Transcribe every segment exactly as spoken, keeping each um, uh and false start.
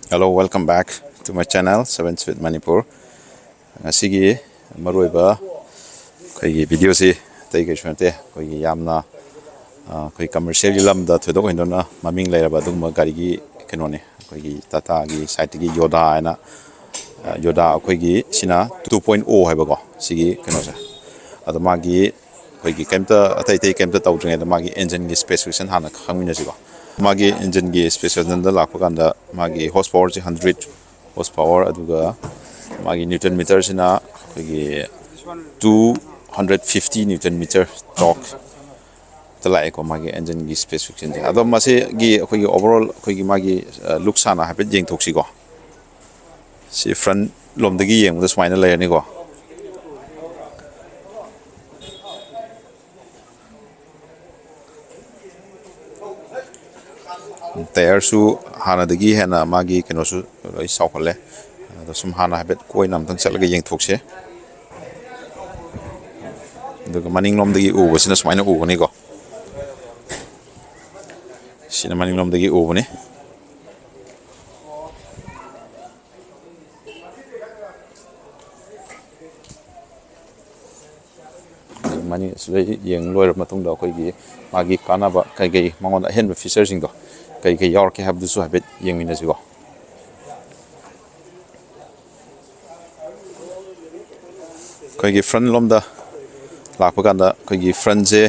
Hello, welcome back to my channel, Seven Speed Manipur. ꯉꯁꯤꯒꯤ ꯃꯔꯨꯑꯣꯏꯕ ꯑꯩꯈꯣꯏꯒꯤ ꯚꯤꯗꯤꯑꯣꯁꯤ ꯑꯇꯩ ꯀꯩꯁꯨ ꯅꯠꯇꯦ, ꯑꯩꯈꯣꯏꯒꯤ ꯌꯥꯝꯅ, ꯑ, ꯑꯩꯈꯣꯏ ꯀꯃꯔꯁꯤꯌꯦꯜꯒꯤ ꯂꯝꯗ ꯊꯣꯏꯗꯣꯛ ꯍꯦꯟꯗꯣꯛꯅ ꯃꯃꯤꯡ ꯂꯩꯔꯕ ꯑꯗꯨꯒꯨꯝꯕ ꯒꯥꯔꯤꯒꯤ ꯀꯩꯅꯣꯅꯤ꯫ ꯑꯩꯈꯣꯏꯒꯤ ꯇꯥꯇꯥꯒꯤ ꯁꯥꯏꯠꯇꯒꯤ ꯌꯣꯗꯥ ꯍꯥꯏꯅ, ꯑ, ꯌꯣꯗꯥ ꯑꯩꯈꯣꯏꯒꯤ ꯁꯤꯅ two point O ꯍꯥꯏꯕꯀꯣ, ꯁꯤꯒꯤ ꯀꯩꯅꯣꯁꯦ꯫ ꯑꯗꯣ ꯃꯥꯒꯤ ꯑꯩꯈꯣꯏꯒꯤ ꯀꯩꯝꯇ, ꯑꯇꯩ ꯑꯇꯩ ꯀꯩꯝꯇ ꯇꯧꯗ꯭ꯔꯤꯉꯩꯗ ꯃꯥꯒꯤ ꯏꯟꯖꯤꯟꯒꯤ ꯁ꯭ꯄꯦꯁꯤꯐꯤꯀꯦꯁꯟ ꯍꯥꯟꯅ ꯈꯪꯃꯤꯟꯅꯁꯤꯀꯣ꯫ ꯃꯥꯒꯤ ꯏꯟꯖꯤꯟꯒꯤ ꯁ꯭ꯄꯦꯁꯤꯐꯤꯀꯦꯁꯟꯗ ꯂꯥꯛꯄ ꯀꯥꯟꯗ ꯃꯥꯒꯤ ꯍꯣꯔꯁ ꯄꯥꯋꯔꯁꯦ hundred ꯍꯣꯔꯁ ꯄꯥꯋꯔ, ꯑꯗꯨꯒ ꯃꯥꯒꯤ ꯅ꯭ꯌꯨꯇꯟ ꯃꯤꯇꯔꯁꯤꯅ ꯑꯩꯈꯣꯏꯒꯤ two hundred fifty newton metre ꯇꯣꯔꯛꯇ ꯂꯥꯛꯑꯦꯀꯣ, ꯃꯥꯒꯤ ꯏꯟꯖꯤꯟꯒꯤ ꯁ꯭ꯄꯦꯁꯤꯐꯤꯀꯦꯁꯟꯁꯦ꯫ ꯑꯗꯣ ꯃꯁꯤꯒꯤ ꯑꯩꯈꯣꯏꯒꯤ ꯑꯣꯚꯔꯑꯣꯜ ꯑꯩꯈꯣꯏꯒꯤ ꯃꯥꯒꯤ, ꯑ, ꯂꯨꯛꯁ ꯍꯥꯟꯅ ꯍꯥꯏꯐꯦꯠ ꯌꯦꯡꯊꯣꯛꯁꯤꯀꯣ꯫ ꯁꯤ ꯐ꯭ꯔꯟ ꯂꯣꯝꯗꯒꯤ ꯌꯦꯡꯕꯗ ꯁꯨꯃꯥꯏꯅ ꯂꯩꯔꯅꯤꯀꯣ꯫ ꯇꯌꯔꯁꯨ ꯍꯥꯟꯅꯗꯒꯤ ꯍꯦꯟꯅ ꯃꯥꯒꯤ ꯀꯩꯅꯣꯁꯨ ꯂꯣꯏ ꯆꯥꯎꯈꯠꯂꯦ꯫ ꯑꯗꯣ ꯁꯨꯝ ꯍꯥꯟꯅ ꯍꯥꯏꯐꯦꯠ ꯀꯣꯏꯅ ꯑꯝꯇꯪ ꯆꯠꯂꯒ ꯌꯦꯡꯊꯣꯛꯁꯦ꯫ ꯑꯗꯨꯒ ꯃꯅꯤꯡꯂꯣꯝꯗꯒꯤ ꯎꯕꯁꯤꯅ ꯁꯨꯃꯥꯏꯅ ꯎꯒꯅꯤꯀꯣ꯫ ꯁꯤꯅ ꯃꯅꯤꯡꯂꯣꯝꯗꯒꯤ ꯎꯕꯅꯤ꯫ ꯃꯅꯤꯡ ꯑꯁꯤꯗ ꯌꯦꯡ ꯂꯣꯏꯔꯕ ꯃꯇꯨꯡꯗ ꯑꯩꯈꯣꯏꯒꯤ ꯃꯥꯒꯤ ꯀꯥꯟꯅꯕ ꯀꯩꯀꯩ, ꯃꯉꯣꯟꯗ ꯑꯍꯦꯟꯕ ꯐꯤꯆꯔꯁꯤꯡꯗꯣ ꯀꯩ ꯀꯩ ꯌꯥꯎꯔꯛꯀꯦ ꯍꯥꯏꯕꯗꯨꯁꯨ ꯍꯥꯏꯐꯦꯠ ꯌꯦꯡꯃꯤꯟꯅꯁꯤꯀꯣ꯫ ꯑꯩꯈꯣꯏꯒꯤ ꯐ꯭ꯔꯟ ꯂꯣꯝꯗ ꯂꯥꯛꯄ ꯀꯥꯟꯗ ꯑꯩꯈꯣꯏꯒꯤ ꯐ꯭ꯔꯟꯁꯦ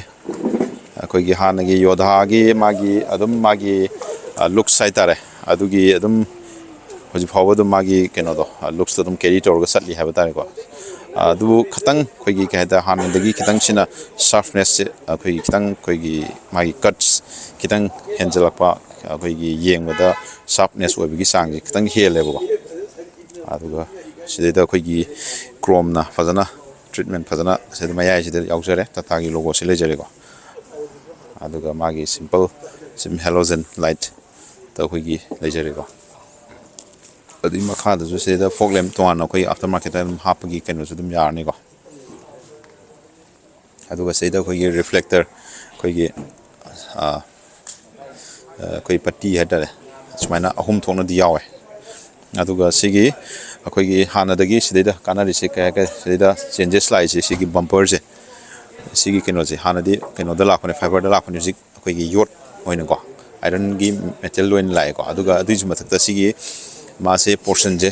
ꯑꯩꯈꯣꯏꯒꯤ ꯍꯥꯟꯅꯒꯤ ꯌꯣꯙꯥꯒꯤ ꯃꯥꯒꯤ ꯑꯗꯨꯝ ꯃꯥꯒꯤ, ꯑ, ꯂꯨꯛꯁ ꯍꯥꯏꯇꯥꯔꯦ, ꯑꯗꯨꯒꯤ ꯑꯗꯨꯝ ꯍꯧꯖꯤꯛ ꯐꯥꯎꯕ ꯑꯗꯨꯝ ꯃꯥꯒꯤ ꯀꯩꯅꯣꯗꯣ, ꯑ, ꯂꯨꯛꯁꯇꯣ ꯑꯗꯨꯝ ꯀꯦꯔꯤ ꯇꯧꯔꯒ ꯆꯠꯂꯤ ꯍꯥꯏꯕ ꯇꯥꯔꯦꯀꯣ꯫ ꯑ, ꯑꯗꯨꯕꯨ ꯈꯤꯇꯪ ꯑꯩꯈꯣꯏꯒꯤ ꯀꯩ ꯍꯥꯏꯇꯥꯔꯦ, ꯍꯥꯟꯅꯗꯒꯤ ꯈꯤꯇꯪ ꯁꯤꯅ ꯁꯥꯔꯞꯅꯦꯁꯁꯦ ꯑꯩꯈꯣꯏꯒꯤ ꯈꯤꯇꯪ ꯑꯩꯈꯣꯏꯒꯤ ꯃꯥꯒꯤ ꯀꯠꯁ ꯈꯤꯇꯪ ꯍꯦꯟꯖꯜꯂꯛꯄ, ꯑꯩꯈꯣꯏꯒꯤ ꯌꯦꯡꯕꯗ ꯁꯥꯔꯞꯅꯦꯁ ꯑꯣꯏꯕꯒꯤ ꯆꯥꯡꯁꯦ ꯈꯤꯇꯪ ꯍꯦꯜꯂꯦꯕꯀꯣ꯫ ꯑꯗꯨꯒ ꯁꯤꯗꯩꯗ ꯑꯩꯈꯣꯏꯒꯤ ꯀ꯭ꯔꯣꯝꯅ ꯐꯖꯅ ꯇ꯭ꯔꯤꯠꯃꯦꯟ ꯐꯖꯅ ꯁꯤꯗ ꯃꯌꯥꯏꯁꯤꯗ ꯌꯥꯎꯖꯔꯦ, ꯇꯥꯇꯥꯒꯤ ꯂꯣꯒꯣꯁꯤ ꯂꯩꯖꯔꯦꯀꯣ꯫ ꯑꯗꯨꯒ ꯃꯥꯒꯤ ꯁꯤꯝꯄꯜ ꯁꯤꯝ ꯍꯦꯂꯣꯖꯦꯟ ꯂꯥꯏꯠꯇ ꯑꯩꯈꯣꯏꯒꯤ ꯂꯩꯖꯔꯦꯀꯣ꯫ ꯑꯗꯨꯒꯤ ꯃꯈꯥꯗꯁꯨ ꯁꯤꯗ ꯐꯣꯛ ꯂꯦꯝ ꯇꯣꯉꯥꯟꯅ ꯑꯩꯈꯣꯏ ꯑꯥꯐꯇꯔ ꯃꯥꯔꯀꯦꯠꯇ ꯑꯗꯨꯝ ꯍꯥꯞꯄꯒꯤ ꯀꯩꯅꯣꯁꯨ ꯑꯗꯨꯝ ꯌꯥꯔꯅꯤꯀꯣ꯫ ꯑꯗꯨꯒ ꯁꯤꯗ ꯑꯩꯈꯣꯏꯒꯤ ꯔꯤꯐ꯭ꯂꯦꯛꯇꯔ, ꯑꯩꯈꯣꯏꯒꯤ, ꯑ, ꯑ, ꯑꯩꯈꯣꯏ ꯄꯠꯇꯤ ꯍꯥꯏꯇꯥꯔꯦ, ꯁꯨꯃꯥꯏꯅ ꯑꯍꯨꯝ ꯊꯣꯛꯅꯗꯤ ꯌꯥꯎꯋꯦ꯫ ꯑꯗꯨꯒ ꯁꯤꯒꯤ ꯑꯩꯈꯣꯏꯒꯤ ꯍꯥꯟꯅꯗꯒꯤ ꯁꯤꯗꯩꯗ ꯀꯥꯟꯅꯔꯤꯁꯦ ꯀꯩ ꯍꯥꯏꯇꯥꯔꯦ, ꯁꯤꯗꯩꯗ ꯆꯦꯟꯖꯦꯁ ꯂꯥꯛꯏꯁꯦ ꯁꯤꯒꯤ ꯕꯝꯄꯔꯁꯦ, ꯁꯤꯒꯤ ꯀꯩꯅꯣꯁꯦ ꯍꯥꯟꯅꯗꯤ ꯀꯩꯅꯣꯗ ꯂꯥꯛꯄꯅꯦ, ꯐꯥꯏꯕꯔꯗ ꯂꯥꯛꯄꯅꯦ, ꯍꯧꯖꯤꯛ ꯑꯩꯈꯣꯏꯒꯤ ꯌꯣꯠ ꯑꯣꯏꯅꯀꯣ, ꯑꯥꯏꯔꯟꯒꯤ ꯃꯦꯇꯦꯜ ꯑꯣꯏꯅ ꯂꯥꯛꯑꯦꯀꯣ꯫ ꯑꯗꯨꯒ ꯑꯗꯨꯒꯤꯁꯨ ꯃꯊꯛꯇ ꯁꯤꯒꯤ ꯃꯥꯁꯦ ꯄꯣꯔꯁꯟꯁꯦ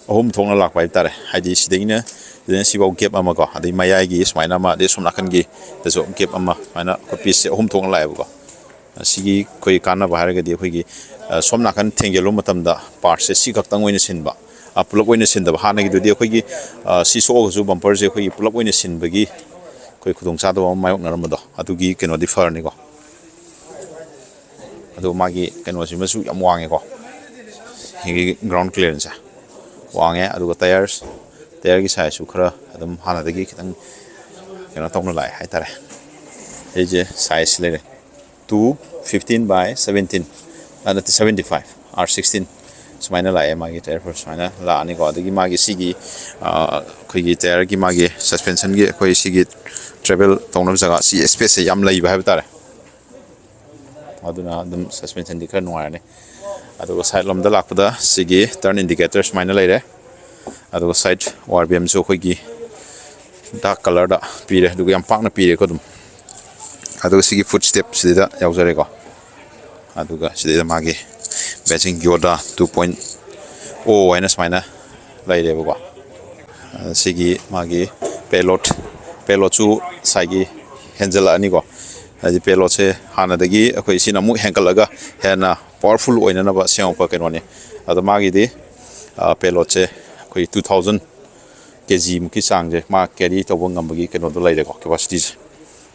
ꯑꯍꯨꯝ ꯊꯣꯛꯅ ꯂꯥꯛꯄ ꯍꯥꯏꯕ ꯇꯥꯔꯦ꯫ ꯍꯥꯏꯗꯤ ꯁꯤꯗꯩꯅ ꯁꯤꯗꯩꯅ ꯁꯤꯐꯥꯎ ꯒꯦꯞ ꯑꯃꯀꯣ, ꯑꯗꯩ ꯃꯌꯥꯏꯒꯤ ꯁꯨꯃꯥꯏꯅ ꯑꯃ, ꯑꯗꯩ ꯁꯣꯝ ꯅꯥꯀꯟꯒꯤꯗꯁꯨ ꯒꯦꯞ ꯑꯃ, ꯁꯨꯃꯥꯏꯅ ꯑꯩꯈꯣꯏ ꯄꯤꯁꯁꯦ ꯑꯍꯨꯝ ꯊꯣꯛꯅ ꯂꯥꯛꯑꯦꯕꯀꯣ꯫ ꯑꯁꯤꯒꯤ ꯑꯩꯈꯣꯏ ꯀꯥꯟꯅꯕ ꯍꯥꯏꯔꯒꯗꯤ ꯑꯩꯈꯣꯏꯒꯤ, ꯑ, ꯁꯣꯝ ꯅꯥꯀꯟ ꯊꯦꯡꯖꯤꯜꯂꯨꯕ ꯃꯇꯝꯗ ꯄꯥꯔꯠꯁꯦ ꯁꯤ ꯈꯛꯇꯪ ꯑꯣꯏꯅ ꯁꯤꯟꯕ, ꯑ, ꯄꯨꯂꯞ ꯑꯣꯏꯅ ꯁꯤꯟꯗꯕ꯫ ꯍꯥꯟꯅꯒꯤꯗꯨꯗꯤ ꯑꯩꯈꯣꯏꯒꯤ, ꯑ, ꯁꯤ ꯁꯣꯛꯑꯒꯁꯨ ꯕꯝꯄꯔꯁꯦ ꯑꯩꯈꯣꯏꯒꯤ ꯄꯨꯂꯞ ꯑꯣꯏꯅ ꯁꯤꯟꯕꯒꯤ ꯑꯩꯈꯣꯏ ꯈꯨꯗꯣꯡꯆꯥꯗꯕ ꯑꯃ ꯃꯥꯌꯣꯛꯅꯔꯝꯕꯗꯣ, ꯑꯗꯨꯒꯤ ꯀꯩꯅꯣꯗꯤ ꯐꯔꯅꯤꯀꯣ꯫ ꯑꯗꯣ ꯃꯥꯒꯤ ꯀꯩꯅꯣꯁꯤꯃꯁꯨ ꯌꯥꯝ ꯋꯥꯡꯉꯦꯀꯣ, ꯁꯤꯒꯤ ꯒ꯭ꯔꯥꯎꯟ ꯀ꯭ꯂꯤꯌꯥꯔꯦꯟꯁꯁꯦ ꯋꯥꯡꯉꯦ꯫ ꯑꯗꯨꯒ ꯇꯥꯌꯔꯁ, ꯇꯥꯌꯔꯒꯤ ꯁꯥꯏꯖꯁꯨ ꯈꯔ ꯑꯗꯨꯝ ꯍꯥꯟꯅꯗꯒꯤ ꯈꯤꯇꯪ ꯀꯩꯅꯣ ꯇꯧꯅ ꯂꯥꯛꯑꯦ ꯍꯥꯏꯇꯥꯔꯦ꯫ ꯑꯩꯁꯦ ꯁꯥꯏꯖ ꯂꯩꯔꯦ, two fifteen by seventeen, ꯑ, ꯅꯠꯇꯦ, seventy five, R sixteen, ꯁꯨꯃꯥꯏꯅ ꯂꯥꯛꯑꯦ꯫ ꯃꯥꯒꯤ ꯇꯥꯌꯔ ꯁꯨꯃꯥꯏꯅ ꯂꯥꯛꯑꯅꯤꯀꯣ꯫ ꯑꯗꯒꯤ ꯃꯥꯒꯤ ꯁꯤꯒꯤ, ꯑ, ꯑꯩꯈꯣꯏꯒꯤ ꯇꯥꯌꯔꯒꯤ ꯃꯥꯒꯤ ꯁꯁꯄꯦꯟꯁꯟꯒꯤ ꯑꯩꯈꯣꯏ ꯁꯤꯒꯤ ꯇ꯭ꯔꯦꯕꯦꯜ ꯇꯧꯅꯕ ꯖꯒꯥ, ꯁꯤ ꯁ꯭ꯄꯦꯁꯁꯦ ꯌꯥꯝ ꯂꯩꯕ ꯍꯥꯏꯕ ꯇꯥꯔꯦ꯫ ꯑꯗꯨꯅ ꯑꯗꯨꯝ ꯁꯁꯄꯦꯟꯁꯟꯗꯤ ꯈꯔ ꯅꯨꯡꯉꯥꯏꯔꯅꯤ꯫ ꯑꯗꯨꯒ ꯁꯥꯏꯠ ꯂꯣꯝꯗ ꯂꯥꯛꯄꯗ ꯁꯤꯒꯤ ꯇꯔꯟ ꯏꯟꯗꯤꯀꯦꯇꯔ ꯁꯨꯃꯥꯏꯅ ꯂꯩꯔꯦ꯫ ꯑꯗꯨꯒ ꯁꯥꯏꯠ ꯑꯥꯔ ꯕꯤ ꯑꯦꯝꯁꯨ ꯑꯩꯈꯣꯏꯒꯤ ꯗꯥꯔꯛ ꯀꯂꯔꯗ ꯄꯤꯔꯦ, ꯑꯗꯨꯒ ꯌꯥꯝ ꯄꯥꯛꯅ ꯄꯤꯔꯦꯀꯣ ꯑꯗꯨꯝ꯫ ꯑꯗꯨꯒ ꯁꯤꯒꯤ ꯐꯨꯠ ꯁ꯭ꯇꯦꯞꯁꯤꯗ ꯌꯥꯎꯖꯔꯦꯀꯣ꯫ ꯑꯗꯨꯒ ꯁꯤꯗꯩꯗ ꯃꯥꯒꯤ ꯕꯦꯖꯤꯡ ꯌꯣꯗꯥ two point O ꯍꯥꯏꯅ ꯁꯨꯃꯥꯏꯅ ꯂꯩꯔꯦꯕꯀꯣ꯫ ꯑ, ꯁꯤꯒꯤ ꯃꯥꯒꯤ ꯄꯦꯂꯣꯠ, ꯄꯦꯂꯣꯠꯁꯨ ꯉꯁꯥꯏꯒꯤ ꯍꯦꯟꯖꯜꯂꯛꯑꯅꯤꯀꯣ꯫ ꯍꯥꯏꯗꯤ ꯄꯦꯂꯣꯠꯁꯦ ꯍꯥꯟꯅꯗꯒꯤ ꯑꯩꯈꯣꯏ ꯁꯤꯅ ꯑꯃꯨꯛ ꯍꯦꯟꯒꯠꯂꯒ ꯍꯦꯟꯅ ꯄꯋꯥꯔꯐꯨꯜ ꯑꯣꯏꯅꯅꯕ ꯁꯦꯝꯃꯛꯄ ꯀꯩꯅꯣꯅꯤ꯫ ꯑꯗꯣ ꯃꯥꯒꯤꯗꯤ, ꯑ, ꯄꯦꯂꯣꯠꯁꯦ ꯑꯩꯈꯣꯏ two thousand K G ꯃꯨꯛꯀꯤ ꯆꯥꯡꯁꯦ ꯃꯥ ꯀꯦꯔꯤ ꯇꯧꯕ ꯉꯝꯕꯒꯤ ꯀꯩꯅꯣꯗꯣ ꯂꯩꯔꯦꯀꯣ, ꯀꯦꯄꯥꯁꯤꯇꯤꯁꯦ꯫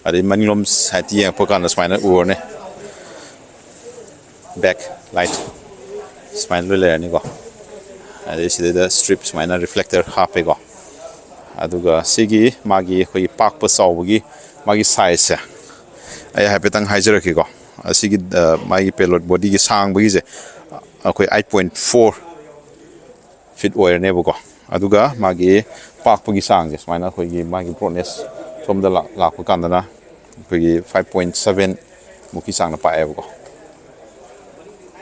ꯑꯗꯩ ꯃꯅꯤꯡꯂꯣꯝ ꯁꯥꯏꯠꯇ ꯌꯦꯡꯉꯛꯄ ꯀꯥꯟꯗ ꯁꯨꯃꯥꯏꯅ ꯎꯔꯅꯤ, ꯕꯦꯛ ꯂꯥꯏꯠ ꯁꯨꯃꯥꯏꯅ ꯂꯣꯏ ꯂꯩꯔꯅꯤꯀꯣ꯫ ꯑꯗꯩ ꯁꯤꯗꯩꯗ ꯁ꯭ꯇ꯭ꯔꯤꯞ ꯁꯨꯃꯥꯏꯅ ꯔꯤꯐ꯭ꯂꯦꯛꯇꯔ ꯍꯥꯞꯄꯦꯀꯣ꯫ ꯑꯗꯨꯒ ꯁꯤꯒꯤ ꯃꯥꯒꯤ ꯑꯩꯈꯣꯏꯒꯤ ꯄꯥꯛꯄ ꯆꯥꯎꯕꯒꯤ ꯃꯥꯒꯤ ꯁꯥꯏꯖꯁꯦ ꯑꯩ ꯍꯥꯏꯐꯦꯠꯇꯪ ꯍꯥꯏꯖꯔꯛꯀꯦꯀꯣ꯫ ꯑꯁꯤꯒꯤ, ꯑ, ꯃꯥꯒꯤ ꯄꯦꯂꯣꯠ ꯕꯣꯗꯤꯒꯤ ꯁꯥꯡꯕꯒꯤꯁꯦ ꯑꯩꯈꯣꯏ eight point four feet ꯑꯣꯏꯔꯅꯦꯕꯀꯣ꯫ ꯑꯗꯨꯒ ꯃꯥꯒꯤ ꯄꯥꯛꯄꯒꯤ ꯆꯥꯡꯁꯦ ꯁꯨꯃꯥꯏꯅ ꯑꯩꯈꯣꯏꯒꯤ ꯃꯥꯒꯤ ꯕ꯭ꯔꯣꯗꯅꯦꯁ ꯁꯣꯝꯗ ꯂꯥꯛ-, ꯂꯥꯛꯄ ꯀꯥꯟꯗꯅ ꯑꯩꯈꯣꯏꯒꯤ five point seven ꯃꯨꯛꯀꯤ ꯆꯥꯡꯗ ꯄꯥꯛꯑꯦꯕꯀꯣ꯫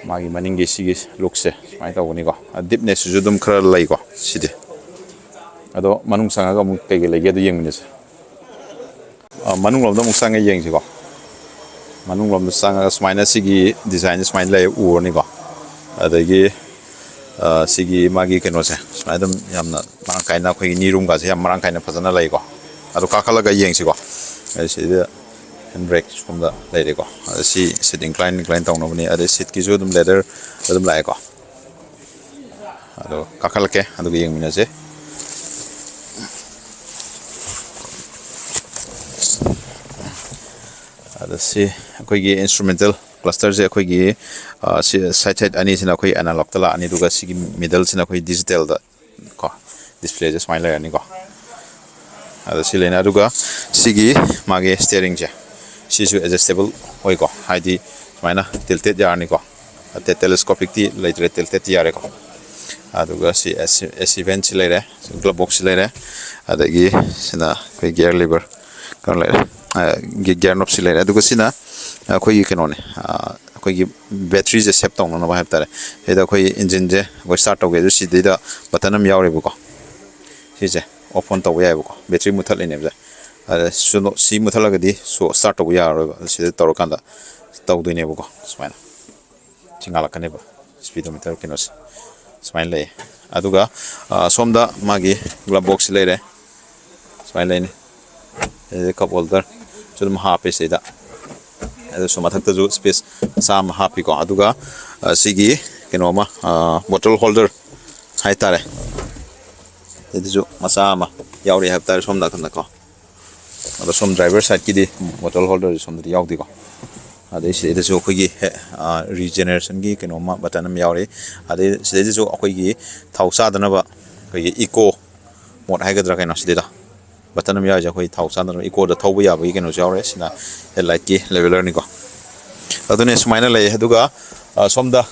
ꯃꯥꯒꯤ ꯃꯅꯤꯡꯒꯤ ꯁꯤꯒꯤ ꯂꯨꯛꯁꯦ ꯁꯨꯃꯥꯏꯅ ꯇꯧꯒꯅꯤꯀꯣ꯫ ꯗꯤꯞꯅꯦꯁꯁꯤꯁꯨ ꯑꯗꯨꯝ ꯈꯔ ꯂꯩꯀꯣ ꯁꯤꯗꯤ꯫ ꯑꯗꯣ ꯃꯅꯨꯡ ꯆꯪꯉꯒ ꯑꯃꯨꯛ ꯀꯩꯀꯩ ꯂꯩꯒꯦ ꯑꯗꯨ ꯌꯦꯡꯃꯤꯟꯅꯁꯦ꯫ ꯑ, ꯃꯅꯨꯡ ꯂꯣꯝꯗ ꯑꯃꯨꯛ ꯆꯪꯉ ꯌꯦꯡꯁꯤꯀꯣ꯫ ꯃꯅꯨꯡ ꯂꯣꯝꯗ ꯆꯪꯉꯒ ꯁꯨꯃꯥꯏꯅ ꯁꯤꯒꯤ ꯗꯤꯖꯥꯏꯟꯁꯦ ꯁꯨꯃꯥꯏꯅ ꯂꯩ ꯎꯔꯅꯤꯀꯣ꯫ ꯑꯗꯒꯤ, ꯑ, ꯁꯤꯒꯤ ꯃꯥꯒꯤ ꯀꯩꯅꯣꯁꯦ ꯁꯨꯃꯥꯏꯅ ꯑꯗꯨꯝ ꯌꯥꯝꯅ ꯃꯔꯥꯡ ꯀꯥꯏꯅ ꯑꯩꯈꯣꯏꯒꯤ ꯅꯤ ꯔꯨꯝꯒꯁꯦ ꯌꯥꯝ ꯃꯔꯥꯡ ꯀꯥꯏꯅ ꯐꯖꯅ ꯂꯩꯀꯣ꯫ ꯑꯗꯣ ꯀꯥꯈꯠꯂꯒ ꯌꯦꯡꯁꯤꯀꯣ꯫ ꯑꯗ ꯁꯤꯗ ꯍꯦꯟ ꯕ꯭ꯔꯦꯛ ꯁꯣꯝꯗ ꯂꯩꯔꯦꯀꯣ꯫ ꯑꯗ ꯁꯤ ꯁꯤꯠ ꯏꯟꯀ꯭ꯂꯥꯏꯟ ꯏꯟꯀ꯭ꯂꯥꯏꯟ ꯇꯧꯅꯕꯅꯤ꯫ ꯑꯗꯩ ꯁꯤꯠꯀꯤꯁꯨ ꯑꯗꯨꯝ ꯂꯦꯗꯔ ꯑꯗꯨꯝ ꯂꯥꯛꯑꯦꯀꯣ꯫ ꯑꯗꯣ ꯀꯥꯈꯠꯂꯛꯀꯦ ꯑꯗꯨꯒ ꯌꯦꯡꯃꯤꯟꯅꯁꯦ꯫ ꯑꯗ ꯁꯤ ꯑꯩꯈꯣꯏꯒꯤ ꯏꯟꯁꯇ꯭ꯔꯨꯃꯦꯟꯇꯦꯜ ꯀ꯭ꯂꯁꯇꯔꯁꯦ ꯑꯩꯈꯣꯏꯒꯤ, ꯑ, ꯁꯤ ꯁꯥꯏꯠ ꯁꯥꯏꯠ ꯑꯅꯤꯁꯤꯅ ꯑꯩꯈꯣꯏ ꯑꯦꯅꯥꯂꯣꯛꯇ ꯂꯥꯛꯑꯅꯤ, ꯑꯗꯨꯒ ꯁꯤꯒꯤ ꯃꯤꯗꯜꯁꯤꯅ ꯑꯩꯈꯣꯏ ꯗꯤꯖꯤꯇꯦꯜꯗ ꯀꯣ ꯗꯤꯁꯄ꯭ꯂꯦꯁꯦ ꯁꯨꯃꯥꯏꯅ ꯂꯩꯔꯅꯤꯀꯣ꯫ ꯑꯗ ꯁꯤ ꯂꯩꯅ ꯑꯗꯨꯒ ꯁꯤꯒꯤ ꯃꯥꯒꯤ ꯁ꯭ꯇꯦꯔꯤꯡꯁꯦ ꯁꯤꯁꯨ ꯑꯦꯗꯖꯁꯇꯦꯕꯜ ꯑꯣꯏꯀꯣ, ꯍꯥꯏꯗꯤ ꯁꯨꯃꯥꯏꯅ ꯇꯤꯜꯇꯦꯠ ꯌꯥꯔꯅꯤꯀꯣ꯫ ꯇꯦꯂꯦꯁꯀꯣꯄꯤꯛꯇꯤ ꯂꯩꯇ꯭ꯔꯦ, ꯇꯤꯜꯇꯦꯠꯇꯤ ꯌꯥꯔꯦꯀꯣ꯫ ꯑꯗꯨꯒ ꯁꯤ ꯑꯦꯁꯤ ꯚꯦꯟꯁꯤ ꯂꯩꯔꯦ, ꯒ꯭ꯂꯞ ꯕꯣꯛꯁꯁꯤ ꯂꯩꯔꯦ, ꯑꯗꯒꯤ ꯁꯤꯅ ꯑꯩꯈꯣꯏ ꯒꯤꯌꯔ ꯂꯤꯚꯔ ꯀꯩꯅꯣ ꯂꯩꯔꯦ, ꯒꯤꯌꯔ ꯅꯣꯞꯁꯤ ꯂꯩꯔꯦ꯫ ꯑꯗꯨꯒ ꯁꯤꯅ ꯑꯩꯈꯣꯏꯒꯤ ꯀꯩꯅꯣꯅꯦ, ꯑꯩꯈꯣꯏꯒꯤ ꯕꯦꯇ꯭ꯔꯤꯁꯦ ꯁꯦꯞ ꯇꯧꯅꯅꯕ ꯍꯥꯏꯕ ꯇꯥꯔꯦ꯫ ꯁꯤꯗ ꯑꯩꯈꯣꯏ ꯏꯟꯖꯤꯟꯁꯦ ꯑꯩꯈꯣꯏ ꯁ꯭ꯇꯥꯔꯠ ꯇꯧꯒꯦ ꯑꯗꯨ ꯁꯤꯗꯩꯗ ꯕꯇꯟ ꯑꯃ ꯌꯥꯎꯔꯦꯕꯀꯣ꯫ ꯁꯤꯁꯦ ꯑꯣꯐ ꯑꯣꯟ ꯇꯧꯕ ꯌꯥꯏꯑꯕꯀꯣ, ꯕꯦꯇ꯭ꯔꯤ ꯃꯨꯠꯊꯠꯂꯤꯅꯦꯕꯁꯦ꯫ ꯑꯗ ꯁꯨꯅꯣ-, ꯁꯤ ꯃꯨꯠꯊꯠꯂꯒꯗꯤ ꯁꯣ ꯁ꯭ꯇꯥꯔꯠ ꯇꯧꯕ ꯌꯥꯔꯔꯣꯏꯕ꯫ ꯁꯤꯗ ꯇꯧꯔꯀꯥꯟꯗ ꯇꯧꯗꯣꯏꯅꯦꯕꯀꯣ꯫ ꯁꯨꯃꯥꯏꯅ ꯁꯤ ꯉꯥꯜꯂꯛꯀꯅꯦꯕ, ꯁ꯭ꯄꯤꯗꯣꯃꯤꯇꯔ ꯀꯩꯅꯣꯁꯦ ꯁꯨꯃꯥꯏꯅ ꯂꯩꯌꯦ꯫ ꯑꯗꯨꯒ, ꯑ, ꯁꯣꯝꯗ ꯃꯥꯒꯤ ꯒ꯭ꯂꯞ ꯕꯣꯛꯁꯁꯤ ꯂꯩꯔꯦ, ꯁꯨꯃꯥꯏꯅ ꯂꯩꯅꯤ꯫ ꯑꯗꯩ ꯀꯞ ꯍꯣꯜꯗꯔ ꯁꯨ ꯑꯗꯨꯝ ꯍꯥꯞꯄꯦ ꯁꯤꯗ꯫ ꯑꯗꯨꯁꯨ ꯃꯊꯛꯇꯁꯨ ꯁ꯭ꯄꯦꯁ ꯃꯆꯥ ꯑꯃ ꯍꯥꯞꯄꯤꯀꯣ꯫ ꯑꯗꯨꯒ, ꯑ, ꯁꯤꯒꯤ ꯀꯩꯅꯣ ꯑꯃ, ꯑ, ꯕꯣꯇꯜ ꯍꯣꯜꯗꯔ ꯍꯥꯏꯇꯥꯔꯦ꯫ ꯑꯗꯨꯁꯨ ꯃꯆꯥ ꯑꯃ ꯌꯥꯎꯔꯤ ꯍꯥꯏꯕ ꯇꯥꯔꯦ ꯁꯣꯝ ꯅꯥꯀꯟꯗꯀꯣ꯫ ꯑꯗꯣ ꯁꯣꯝ ꯗ꯭ꯔꯥꯏꯚꯔ ꯁꯥꯏꯠꯀꯤꯗꯤ ꯕꯣꯇꯜ ꯍꯣꯜꯗꯔꯁꯦ ꯁꯣꯝꯗꯗꯤ ꯌꯥꯎꯗꯦꯀꯣ꯫ ꯑꯗꯩ ꯁꯤꯗꯩꯗꯁꯨ ꯑꯩꯈꯣꯏꯒꯤ ꯍꯦ-, ꯑ, ꯔꯤꯖꯦꯅꯦꯔꯦꯁꯟꯒꯤ ꯀꯩꯅꯣꯝꯃ ꯕꯇꯟ ꯑꯃ ꯌꯥꯎꯔꯤ꯫ ꯑꯗꯩ ꯁꯤꯗꯩꯗꯁꯨ ꯑꯩꯈꯣꯏꯒꯤ ꯊꯥꯎ ꯆꯥꯗꯅꯕ ꯑꯩꯈꯣꯏꯒꯤ ꯏꯀꯣ ꯃꯣꯠ ꯍꯥꯏꯒꯗ꯭ꯔꯥ ꯀꯩꯅꯣ ꯁꯤꯗꯩꯗ ꯕꯇꯟ ꯑꯃ ꯌꯥꯎꯔꯤꯁꯦ ꯑꯩꯈꯣꯏ ꯊꯥꯎ ꯆꯥꯗꯅꯕ ꯏꯀꯣꯗ ꯊꯧꯕ ꯌꯥꯕꯒꯤ ꯀꯩꯅꯣꯁꯨ ꯌꯥꯎꯔꯦ꯫ ꯁꯤꯅ ꯍꯦꯠꯂꯥꯏꯠꯀꯤ ꯂꯦꯚꯦꯂꯔꯅꯤꯀꯣ꯫ ꯑꯗꯨꯅꯦ ꯁꯨꯃꯥꯏꯅ ꯂꯩ꯫ ꯑꯗꯨꯒ, ꯑ, ꯁꯣꯝꯗ,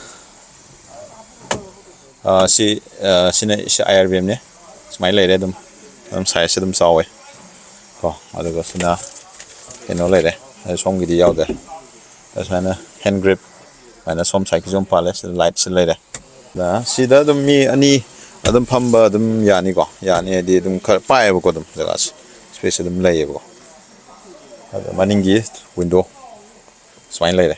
ꯑ, ꯁꯤ, ꯑ, ꯁꯤꯅ, ꯁꯤ ꯑꯥꯏ ꯑꯥꯔ ꯕꯤ ꯑꯦꯝꯅꯦ꯫ ꯁꯨꯃꯥꯏꯅ ꯂꯩꯔꯦ ꯑꯗꯨꯝ꯫ ꯑꯗꯨꯝ ꯁꯥꯏꯖꯁꯦ ꯑꯗꯨꯝ ꯆꯥꯎꯋꯦ ꯀꯣ꯫ ꯑꯗꯨꯒ ꯁꯤꯅ ꯀꯩꯅꯣ ꯂꯩꯔꯦ꯫ ꯑꯗꯨ ꯁꯣꯝꯒꯤꯗꯤ ꯌꯥꯎꯗꯦ꯫ ꯑꯗꯨ ꯁꯨꯃꯥꯏꯅ ꯍꯦꯟ ꯒ꯭ꯔꯤꯞ ꯁꯨꯃꯥꯏꯅ ꯁꯣꯝ ꯁꯥꯏꯠꯀꯤꯁꯨ ꯑꯗꯨꯝ ꯄꯥꯜꯂꯦ꯫ ꯁꯤꯗ ꯂꯥꯏꯠꯁꯦ ꯂꯩꯔꯦ꯫ ꯑꯗ ꯁꯤꯗ ꯑꯗꯨꯝ ꯃꯤ ꯑꯅꯤ ꯑꯗꯨꯝ ꯐꯝꯕ ꯑꯗꯨꯝ ꯌꯥꯅꯤꯀꯣ꯫ ꯌꯥꯅꯤ ꯍꯥꯏꯗꯤ ꯑꯗꯨꯝ ꯈꯔ ꯄꯥꯛꯑꯦꯕꯀꯣ, ꯑꯗꯨꯝ ꯖꯒꯥꯁꯦ, ꯁ꯭ꯄꯦꯁꯁꯦ ꯑꯗꯨꯝ ꯂꯩꯌꯦꯕꯀꯣ꯫ ꯑꯗ ꯃꯅꯤꯡꯒꯤ ꯋꯤꯟꯗꯣ ꯁꯨꯃꯥꯏꯅ ꯂꯩꯔꯦ꯫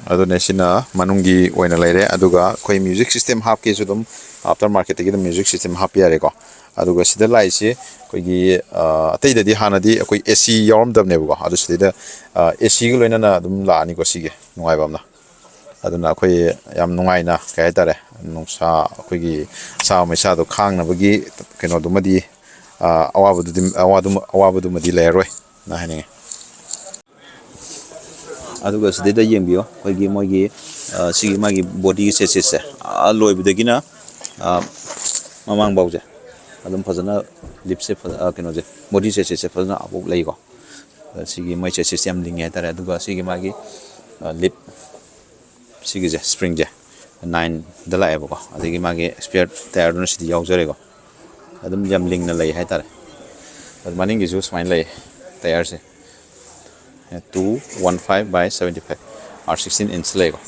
ꯑꯗꯨꯅꯦ, ꯁꯤꯅ ꯃꯅꯨꯡꯒꯤ ꯑꯣꯏꯅ ꯂꯩꯔꯦ꯫ ꯑꯗꯨꯒ ꯑꯩꯈꯣꯏ ꯃ꯭ꯌꯨꯖꯤꯛ ꯁꯤꯁꯇꯦꯝ ꯍꯥꯞꯀꯦꯁꯨ ꯑꯗꯨꯝ ꯑꯥꯐꯇꯔ ꯃꯥꯔꯀꯦꯠꯇꯒꯤ ꯑꯗꯨꯝ ꯃ꯭ꯌꯨꯖꯤꯛ ꯁꯤꯁꯇꯦꯝ ꯍꯥꯞꯄ ꯌꯥꯔꯦꯀꯣ꯫ ꯑꯗꯨꯒ ꯁꯤꯗ ꯂꯥꯛꯏꯁꯤ ꯑꯩꯈꯣꯏꯒꯤ, ꯑ, ꯑꯇꯩꯗꯗꯤ ꯍꯥꯟꯅꯗꯤ ꯑꯩꯈꯣꯏ ꯑꯦ ꯁꯤ ꯌꯥꯎꯔꯝꯗꯕꯅꯦꯕꯀꯣ꯫ ꯑꯗꯨ ꯁꯤꯗꯩꯗ, ꯑ, ꯑꯦ ꯁꯤꯒ ꯂꯣꯏꯅꯅ ꯑꯗꯨꯝ ꯂꯥꯛꯑꯅꯤꯀꯣ꯫ ꯁꯤꯒꯤ ꯅꯨꯡꯉꯥꯏꯕ ꯑꯃꯅ꯫ ꯑꯗꯨꯅ ꯑꯩꯈꯣꯏ ꯌꯥꯝ ꯅꯨꯡꯉꯥꯏꯅ, ꯀꯩ ꯍꯥꯏꯇꯥꯔꯦ, ꯅꯨꯡꯁꯥ, ꯑꯩꯈꯣꯏꯒꯤ ꯁꯥ ꯃꯩꯁꯥꯗꯣ ꯈꯥꯡꯅꯕꯒꯤ ꯀꯩꯅꯣꯗꯨꯃꯗꯤ, ꯑ, ꯑꯋꯥꯕꯗꯨꯗꯤ, ꯑꯋꯥꯗꯨꯃ-, ꯑꯋꯥꯕꯗꯨꯃꯗꯤ ꯂꯩꯔꯔꯣꯏ ꯅ ꯍꯥꯏꯅꯤꯡꯉꯤ꯫ ꯑꯗꯨꯒ ꯁꯤꯗꯩꯗ ꯌꯦꯡꯕꯤꯌꯣ, ꯑꯩꯈꯣꯏꯒꯤ ꯃꯣꯏꯒꯤ, ꯑ, ꯁꯤꯒꯤ ꯃꯥꯒꯤ ꯕꯣꯗꯤ ꯆꯦꯁꯤꯁꯁꯦ, ꯑ, ꯂꯣꯏꯕꯗꯒꯤꯅ, ꯑ, ꯃꯃꯥꯡꯐꯥꯎꯁꯦ ꯑꯗꯨꯝ ꯐꯖꯅ ꯂꯤꯞꯁꯦ ꯐꯖ-, ꯑ, ꯀꯩꯅꯣꯁꯦ, ꯕꯣꯗꯤ ꯆꯦꯁꯤꯁꯁꯦ ꯐꯖꯅ ꯑꯃꯨꯛ ꯂꯩꯀꯣ꯫ ꯑ, ꯁꯤꯒꯤ ꯃꯣꯏ ꯆꯦꯁꯤꯁꯁꯦ ꯌꯥꯝ ꯂꯤꯡꯉꯦ ꯍꯥꯏꯇꯥꯔꯦ꯫ ꯑꯗꯨꯒ ꯁꯤꯒꯤ ꯃꯥꯒꯤ, ꯑ, ꯂꯤꯞ ꯁꯤꯒꯤꯁꯦ, ꯁ꯭ꯄ꯭ꯔꯤꯡꯁꯦ ꯅꯥꯏꯟꯗ ꯂꯥꯛꯑꯦꯕꯀꯣ꯫ ꯑꯗꯒꯤ ꯃꯥꯒꯤ ꯁ꯭ꯄꯤꯌꯔ ꯇꯥꯌꯔꯗꯨꯅ ꯁꯤꯗꯤ ꯌꯥꯎꯖꯔꯦꯀꯣ꯫ ꯑꯗꯨꯝ ꯌꯥꯝ ꯂꯤꯡꯅ ꯂꯩ ꯍꯥꯏꯇꯥꯔꯦ꯫ ꯑꯗꯨ ꯃꯅꯤꯡꯒꯤꯁꯨ ꯁꯨꯃꯥꯏꯅ ꯂꯩ, ꯇꯥꯌꯔꯁꯦ two one five by seventy five, R sixteen inch ꯂꯩꯀꯣ꯫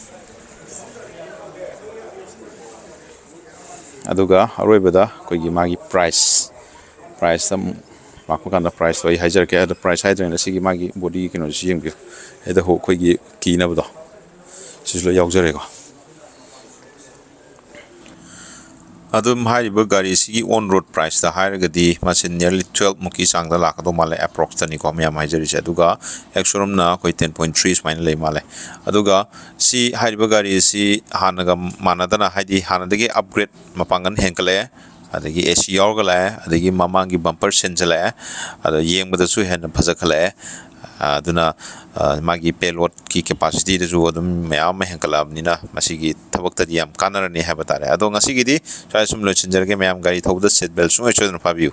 ꯑꯗꯨꯒ ꯑꯔꯣꯏꯕꯗ ꯑꯩꯈꯣꯏꯒꯤ ꯃꯥꯒꯤ ꯄ꯭ꯔꯥꯏꯁ, ꯄ꯭ꯔꯥꯏꯁꯇ ꯑꯃꯨꯛ ꯂꯥꯛꯄ ꯀꯥꯟꯗ ꯄ꯭ꯔꯥꯏꯁꯇꯣ ꯑꯩ ꯍꯥꯏꯖꯔꯛꯀꯦ꯫ ꯑꯗꯣ ꯄ꯭ꯔꯥꯏꯁ ꯍꯥꯏꯗ꯭ꯔꯤꯉꯩꯗ ꯁꯤꯒꯤ ꯃꯥꯒꯤ ꯕꯣꯗꯤꯒꯤ ꯀꯩꯅꯣꯁꯤ ꯌꯦꯡꯕꯤꯌꯨ꯫ ꯁꯤꯗ ꯍꯨꯛ ꯑꯩꯈꯣꯏꯒꯤ ꯀꯤꯅꯕꯗꯣ, ꯁꯤꯁꯨ ꯂꯣꯏ ꯌꯥꯎꯖꯔꯦꯀꯣ꯫ ꯑꯗꯨꯝ ꯍꯥꯏꯔꯤꯕ ꯒꯥꯔꯤꯁꯤꯒꯤ on road priceꯇ ꯍꯥꯏꯔꯒꯗꯤ ꯃꯁꯤ nearly twelve ꯃꯨꯛꯀꯤ ꯆꯥꯡꯗ ꯂꯥꯛꯀꯗꯧ ꯃꯥꯜꯂꯦ, approxꯇꯅꯤꯀꯣ ꯃꯌꯥꯝ ꯍꯥꯏꯖꯔꯤꯁꯦ꯫ ꯑꯗꯨꯒ ex showroomꯅ ꯑꯩꯈꯣꯏ ten point three ꯁꯨꯃꯥꯏꯅ ꯂꯩ ꯃꯥꯜꯂꯦ꯫ ꯑꯗꯨꯒ ꯁꯤ ꯍꯥꯏꯔꯤꯕ ꯒꯥꯔꯤꯁꯤ ꯍꯥꯟꯅꯒ ꯃꯥꯟꯅꯗꯅ, ꯍꯥꯏꯗꯤ ꯍꯥꯟꯅꯗꯒꯤ upgrade, ꯃꯄꯥꯡꯒꯜ ꯍꯦꯟꯒꯠꯂꯛꯑꯦ, ꯑꯗꯒꯤ ꯑꯦ ꯁꯤ ꯌꯥꯎꯔꯒ ꯂꯥꯛꯑꯦ, ꯑꯗꯒꯤ ꯃꯃꯥꯡꯒꯤ bumper ꯁꯤꯟꯖꯜꯂꯛꯑꯦ, ꯑꯗ ꯌꯦꯡꯕꯗꯁꯨ ꯍꯦꯟꯅ ꯐꯖꯈꯠꯂꯛꯑꯦ꯫ ꯑ, ꯑꯗꯨꯅ, ꯑ, ꯃꯥꯒꯤ payloadꯀꯤ capacityꯗꯁꯨ ꯑꯗꯨꯝ ꯃꯌꯥꯝ ꯑꯃ ꯍꯦꯟꯒꯠꯂꯛꯑꯕꯅꯤꯅ ꯃꯁꯤꯒꯤ ꯊꯕꯛꯇꯗꯤ ꯌꯥꯝ ꯀꯥꯟꯅꯔꯅꯤ ꯍꯥꯏꯕ ꯇꯥꯔꯦ꯫ ꯑꯗꯣ ꯉꯁꯤꯒꯤꯗꯤ ꯁ꯭ꯋꯥꯏ ꯁꯨꯝ ꯂꯣꯏꯁꯤꯟꯖꯔꯒꯦ꯫ ꯃꯌꯥꯝ ꯒꯥꯔꯤ ꯊꯧꯕꯗ seat belt ꯁꯨꯡꯁꯣꯏ ꯁꯣꯏꯗꯅ ꯐꯥꯕꯤꯌꯨ꯫